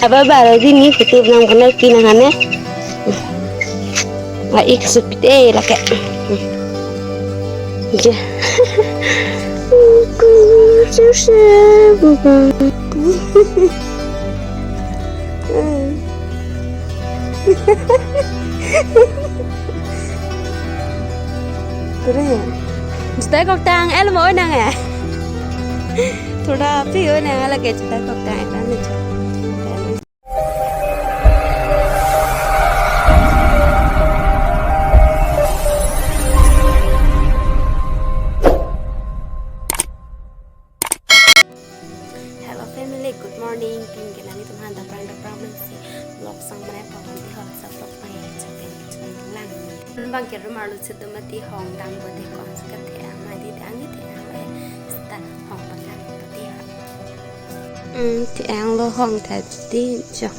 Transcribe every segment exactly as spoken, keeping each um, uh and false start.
Aba baro di ni photo nang panai pi nang hane. A ik supit e lake. Ja. Kore. Juta kok tang el mo nang e. Thoda pi o nang lake juta kok tang el nang cho. Hello family, good morning. Pin ke nangtum aphan daprang daprang pensi vlog sang manai pakan di hol sa vlog mai sa pen chunang lang. Bang ke room arlo chedum mati hong dang bo de kon sa ke the-ang mati the-ang ni the-ang le sta hong pakan pati ha. Hmm, the-ang lo hong tha di cho.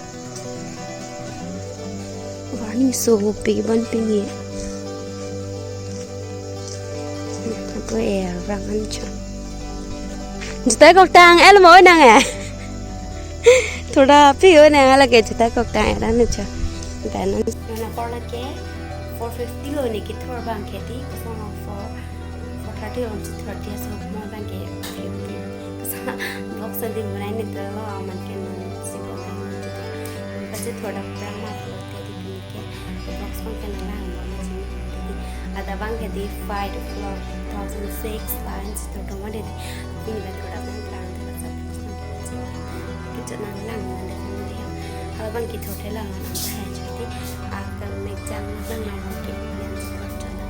Warning so pi bon pi ni. Hmm, apo air rang an cho. Juta kok tang el mo nang e. Thoda pi o nang lake juta kok tang el an cho. Dan non apor lake four fifty lo ne kethor bang ke di kosong four, four thirty om si thirty so mo bang ke fifty. Kosong box di mulai ne to lo man ke non si ko kan ni to. Kasi thoda prang ma lo te di ke. Box pang ke nang lang mo na sini. Ada bang ke di five o'clock, two thousand six lines to to mo de. Ini ba thoda bang lang to sa. Kita nang lang mo de mo de. Kalau bang kita hotel lang nang bahaya jadi. Akan mejang lang lang mo ke yang seperti na.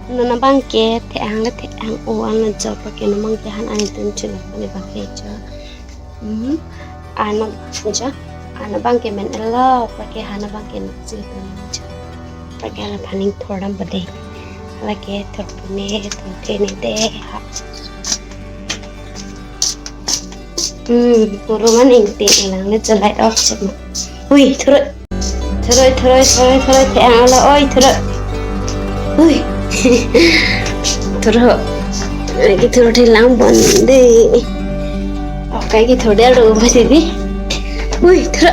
Non abang ke the-ang le the-ang o an la jor pa ke non abang ke han an tun chula pa ne bang ke cho. Hmm. Ano ja, ano bang ke men elo, pa ke hana bang ke nuk si pen ja. Pa ke hala phaning thordam bade. Hala ke thor pune, thor thene de ha. Hmm, puro maning te elang le cholai ok chama. Ui, thoro. Thoro, thoro, thoro, thoro, the-ang lo, oi, thoro. Ui. Thoro. Ai ke thoro thelang bon de. Okay, ke thoro de ro ba sidi. Ui, thoro.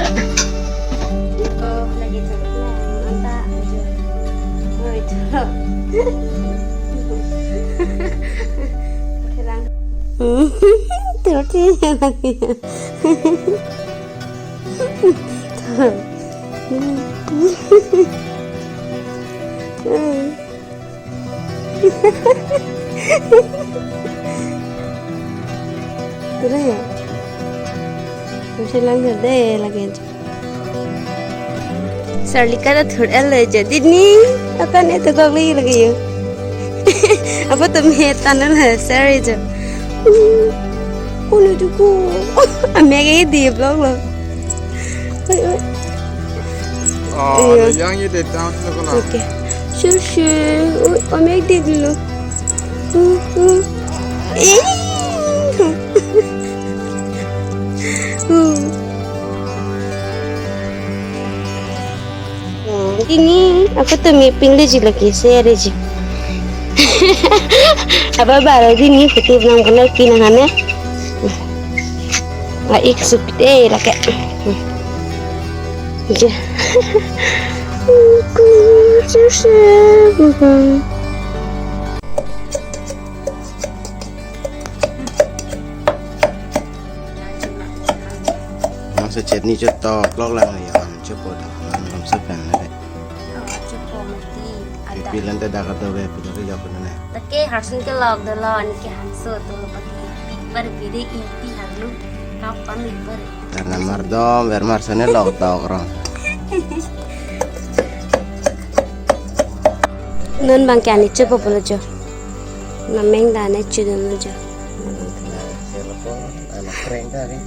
Ui, thoro. Thoro thelang. Thoro thelang. Tere ya? Masih langgar deh lagi aja. Sarlika ta thur el le jadi ni akan itu kau lagi lagi ya. Apa tuh metan lah sar aja. Kunu duku. Ame ke di vlog lo. Oi, oi. Oh, iya. Ada yang ini down lo kena. Okay. Sure, sure. Oi, ame di dulu. Hmm, hmm. Eh. Hmm. Hmm, ini aku tuh mipin deh ji lagi share ji. Apa baru di ni putih benang benang pinangannya. Ah, ik supit eh lake. Ja. Masa chetni chetok lok lang ya, chepo dak lang lam sepen le. Oh, chepo mati ada. Pipi lente dak ada we, pipi dak ya pun ne. Take harsun ke lok dolo, ani ke hanso to lo pati. Piper bide inti halu, kapan piper. Karena mardom, ber marsane lok tok ro. Non bang ke ani chepo pulo jo. Nameng dane chudun lo jo. Anak keren tadi.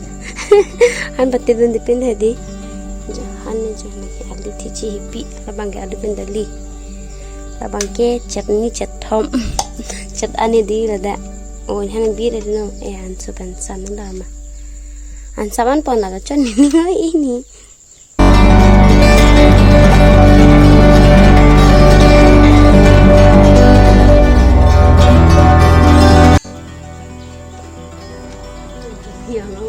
Han pati dun dipin tadi. Jo, han ne jo lagi alu thichi hipi. Labang ke alu pindali. Labang ke chetni chethom. Chet ani di lada. Oh, han bi lada no. Eh, han supan san lama. Han saman pon lada chon ni ni ini. Ya, no.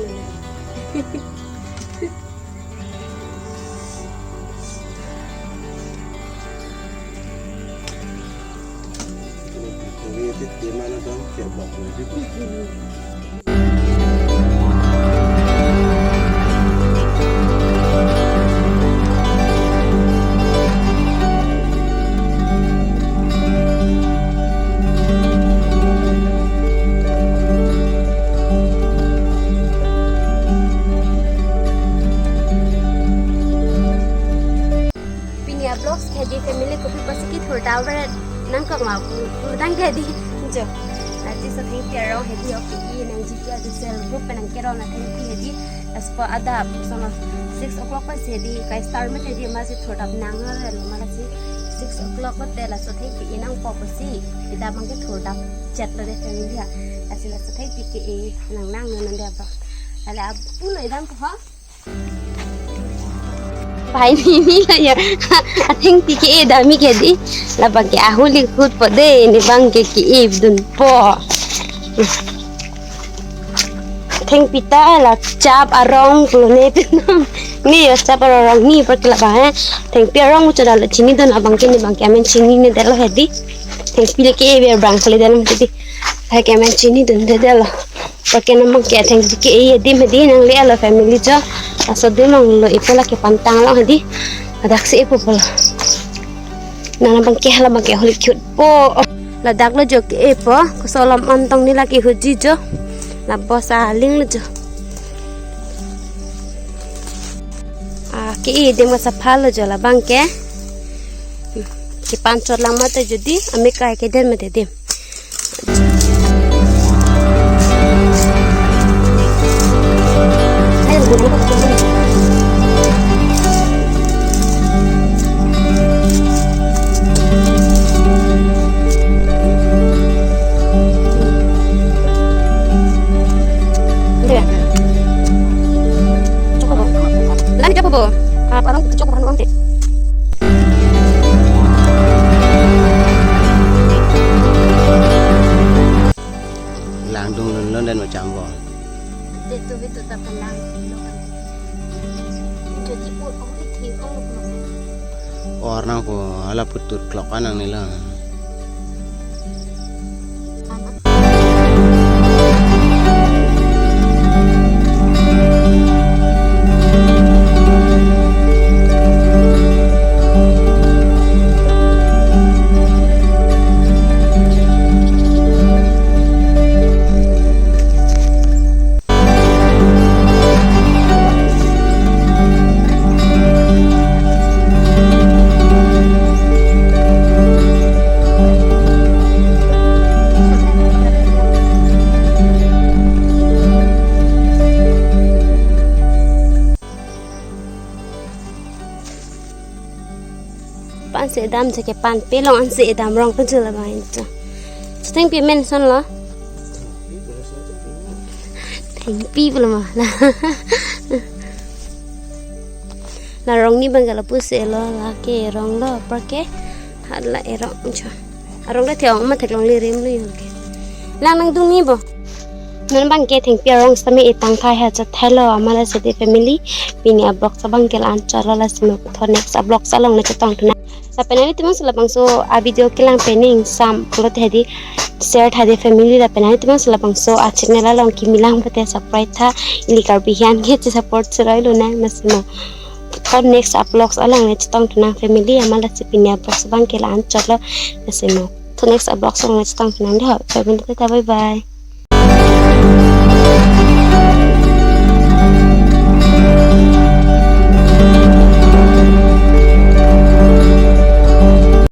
Pini a-vlogs ke hedi family kopi pusi kethur ta ver nangkok ma pu, pudang ke hedi. Jo. Lasi so thengpi arong hedi, okay, i nangji ke hedi self group pen nangkerong athengpi hedi. As per adap, so no, six o'clock pusi hedi, kai start mate hedi, masi thurdap nang lo, masi six o'clock mate laso thengpi i nangpo pusi, ida abang ke thurdap chet lo de family ha. Lasi laso thengpi ke-e nang nang lo nang de abang. Ale apu lo idam ko ha. Bai ni ni la ya. Athengpi ke-e dam ke hedi. Labang ke ahuli kut po de, ne abang ke ke-e dunpo. Thengpi ta la chap arong pulo ne pinam. Ni yo chap arong ni apor ke labang he. Thengpi arong muchot lo chinidun abang ke ne abang ke amen chinine detlo hedi. Thengpi le ke-e ver abang kali detlo hedi. Hai ke amen chinidunde detlo. Apor ke ne abang ke thengpi ke-e adim hedi nangle lo family jo. Laso adim nang lo ipo la kepantang lo hedi. Ladak si ipo pulo. Nang abang ke hala abang ke ahuli kut po. Ladak lo jo ke-e po. Koso alam ontong ni la kehutji jo. La bos aling lo jo. Ah, ke-e adim asapha lo jo labang ke. Hmm. Kepan chot lang mate jodi, amek kai ke den mate adim. Lam chok bo. Ah, parang chok bo, parang te. Langdung lun lun den macam bo. Te tu betul tak kenal. Jadi pun oh, itu oh, oh. Orang ko hala putur klok anang nila. Pan se dam se kepan pelong an se dam rong pen chula bang cho. Thengpi amen ason lo. Thengpi pulo ma la. La rong ni abang ke lapu se lo, la ke rong lo apor ke. Hala erong cho. Arong le theong ma theklong le rim lo yo ke. Lang nangdun ni bo. Non abang ke thengpi arong sitame etang thai ha chat thai lo amat lasi de family. Pini a-vlog abang ke la-an chot lo, lasi mo tho next a-vlog along le chetong thunang. Lapen nelitum si labangso a-video kelang pen ning sam pulote hedi share tha de family, lapen nelitum si labangso a-channel along kimi lang pulote subscribe tha, ili Karbi hian ke che support chiroi lo nang, lasi mo tho next a-vlog along le chetong thunang family, amat lasi pini a-vlog abang ke la-an chot lo, lasi mo tho next a-vlog along le chetong thunang de ho family, tata bye bye.